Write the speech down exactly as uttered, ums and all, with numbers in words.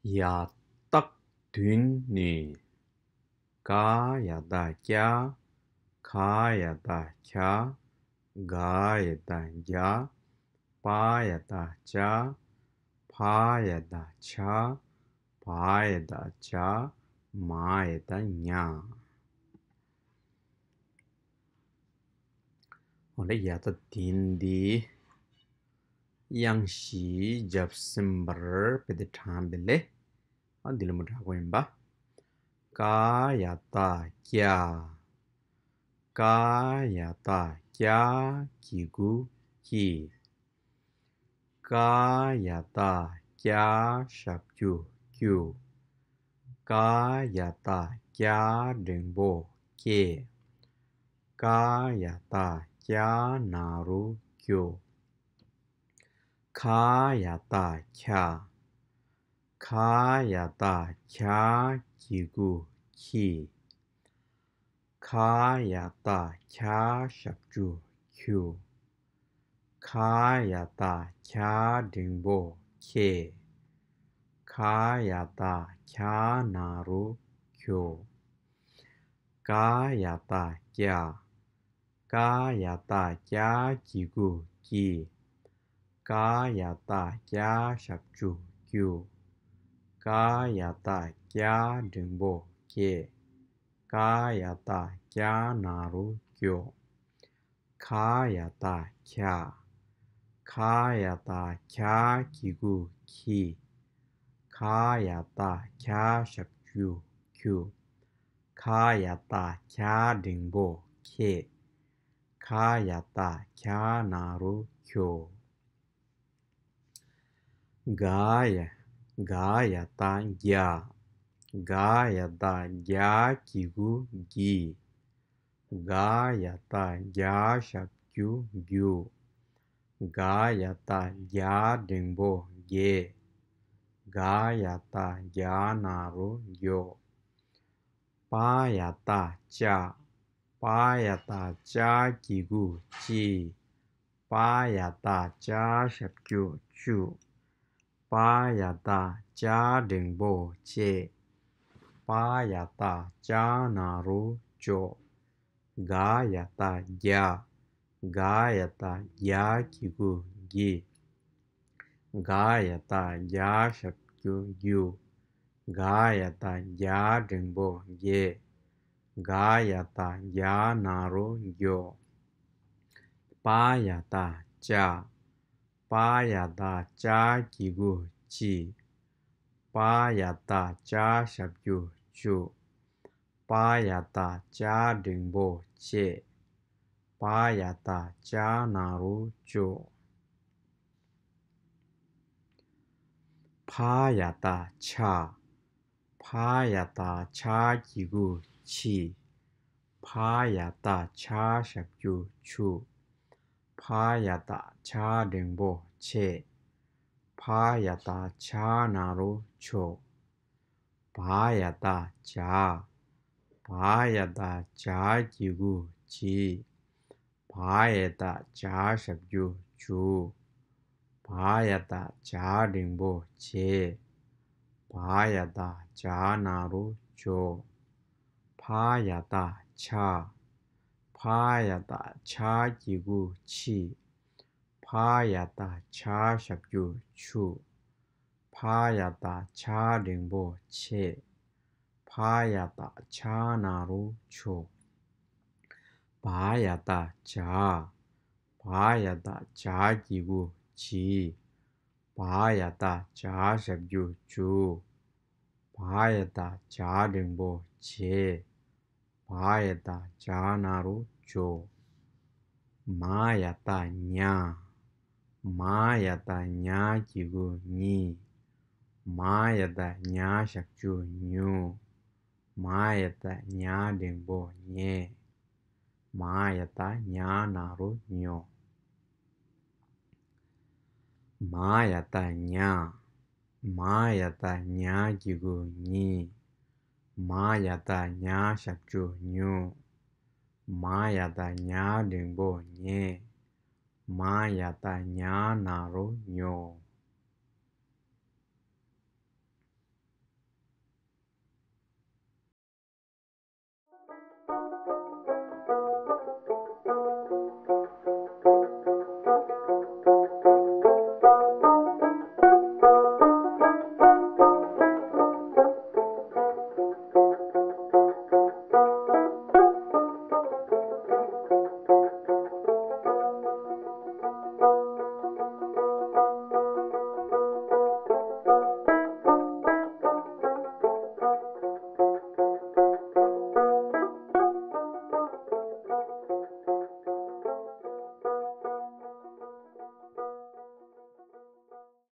ཡ་རྟགས་བདུན་ནི། ཀ་ཡ་བཏགས་ཀྱ། ཁ་ཡ་བཏགས་ཁྱ། ག་ཡ་བཏགས་གྱ། པ་ཡ་བཏགས་པྱ། ཕ་ཡ་བཏགས་ཕྱ། བ་ཡ་བཏགས་བྱ། མ་ཡ་བཏགས་མྱ། འོ་ན་ཡ་ད་དེ་འདི་དབྱངས་བཞི་རྒྱབ་ཟིན་པར་དཔེ་དེ་དྲངས་པ་ལས། ཨ་འདི་ལ་མོ་དྲག་པོ་ཡིན་པ། ཀ་ཡ་བཏགས་ཀྱ། ཀ་ཡ་བཏགས་ཀྱ་གི་གུ་ཀྱི། ཀ་ཡ་བཏགས་ཀྱ་ཞབས་ཀྱུ་ཀྱུ། ཀ་ཡ་བཏགས་ཀྱ་འགྲེང་བུ་ཀྱེ། ཀ་ཡ་བཏགས་ཀྱ་ན་རོ་ཀྱོ། ཁ་ཡ་བཏགས་ཁྱ། ཁ་ཡ་བཏགས་ཁྱ་གི་གུ་ཁྱི། ཁ་ཡ་བཏགས་ཁྱ་ཞབས་ཀྱུ་ཁྱུ། ཁ་ཡ་བཏགས་ཁྱ་འགྲེང་བུ་ཁྱེ། ཁ་ཡ་བཏགས་ཁྱ་ན་རོ་ཁྱོ། ཀ་ཡ་བཏགས་ཀྱ། ཀ་ཡ་བཏགས་ཀྱ་གི་གུ་ཀྱི། ཀ་ཡ་བཏགས་ཀྱ་ཞབས་ཀྱུ་ཀྱུ། ཀ་ཡ་བཏགས་ཀྱ་འགྲེང་བུ་ཀྱེ། ཀ་ཡ་བཏགས་ཀྱ་ན་རོ་ཀྱོ། ཁ་ཡ་བཏགས་ཁྱ། ཁ་ཡ་བཏགས་ཁྱ་གི་གུ་ཁྱི། ཁ་ཡ་བཏགས་ཁྱ་ཞབས་ཀྱུ་ཁྱུ། ཁ་ཡ་བཏགས་ཁྱ་འགྲེང་བུ་ཁྱེ། ཁ་ཡ་བཏགས་ཁྱ་ན་རོ་ཁྱོ། ག་ཡ། ག་ཡ་བཏགས་གྱ། ག་ཡ་བཏགས་གྱ་གི་གུ་གྱི། ག་ཡ་བཏགས་གྱ་ཞབས་ཀྱུ་གྱུ། ག་ཡ་བཏགས་གྱ་འགྲེང་བུ་གྱེ། ག་ཡ་བཏགས་གྱ་ན་རོ་གྱོ། པ་ཡ་བཏགས་པྱ། པ་ཡ་བཏགས་པྱ་གི་གུ་པྱི། པ་ཡ་བཏགས་པྱ་ཞབས་ཀྱུ་པྱུ། པ་ཡ་བཏགས་པྱ་འགྲེང་བུ་པྱེ། པ་ཡ་བཏགས་པྱ་ན་རོ་པྱོ། ག་ཡ་བཏགས་གྱ། ག་ཡ་བཏགས་གྱ་གི་གུ་གྱི། ག་ཡ་བཏགས་གྱ་ཞབས་ཀྱུ་གྱུ། ག་ཡ་བཏགས་གྱ་འགྲེང་བུ་གྱེ། ག་ཡ་བཏགས་གྱ་ན་རོ་གྱོ། པ་ཡ་བཏགས་པྱ། པ་ཡ་བཏགས་པྱ་གི་གུ་པྱི། པ་ཡ་བཏགས་པྱ་ཞབས་ཀྱུ་པྱུ། པ་ཡ་བཏགས་པྱ་འགྲེང་བུ་པྱེ། པ་ཡ་བཏགས་པྱ་ན་རོ་པྱོ། ཕ་ཡ་བཏགས་ཕྱ། ཕ་ཡ་བཏགས་ཕྱ་གི་གུ་ཕྱི། ཕ་ཡ་བཏགས་ཕྱ་ཞབས་ཀྱུ་ཕྱུ། ཕ་ཡ་བཏགས་ཕྱ་འགྲེང་བུ་ཕྱེ། ཕ་ཡ་བཏགས་ཕྱ་ན་རོ་ཕྱོ། བ་ཡ་བཏགས་བྱ། བ་ཡ་བཏགས་བྱ་གི་གུ་བྱི། བ་ཡ་བཏགས་བྱ་ཞབས་ཀྱུ་བྱུ། བ་ཡ་བཏགས་བྱ་འགྲེང་བུ་བྱེ། བ་ཡ་བཏགས་བྱ་ན་རོ་བྱོ། ཕ་ཡ་བཏགས་ཕྱ། ཕ་ཡ་བཏགས་ཕྱ་གི་གུ་ཕྱི། ཕ་ཡ་བཏགས་ཕྱ་ཞབས་ཀྱུ་ཕྱུ། ཕ་ཡ་བཏགས་ཕྱ་འགྲེང་བུ་ཕྱེ། ཕ་ཡ་བཏགས་ཕྱ་ན་རོ་ཕྱོ། བ་ཡ་བཏགས་བྱ། བ་ཡ་བཏགས་བྱ་གི་གུ་བྱི། བ་ཡ་བཏགས་བྱ་ཞབས་ཀྱུ་བྱུ། བ་ཡ་བཏགས་བྱ་འགྲེང་བུ་བྱེ། བ་ཡ་བཏགས་བྱ་ན་རོ་བྱོ། མ་ཡ་བཏགས་མྱ། མ་ཡ་བཏགས་མྱ་གི་གུ་མྱི། མ་ཡ་བཏགས་མྱ་ཞབས་ཀྱུ་མྱུ། མ་ཡ་བཏགས་མྱ་འགྲེང་བུ་མྱེ། མ་ཡ་བཏགས་མྱ་ན་རོ་མྱོ། མ་ཡ་བཏགས་མྱ། མ་ཡ་བཏགས་མྱ་གི་གུ་མྱི། མ་ཡ་བཏགས་མྱ་ཞབས་ཀྱུ་མྱུ། མ་ཡ་བཏགས་མྱ་འགྲེང་བུ་མྱེ། མ་ཡ་བཏགས་མྱ་ན་རོ་མྱོ།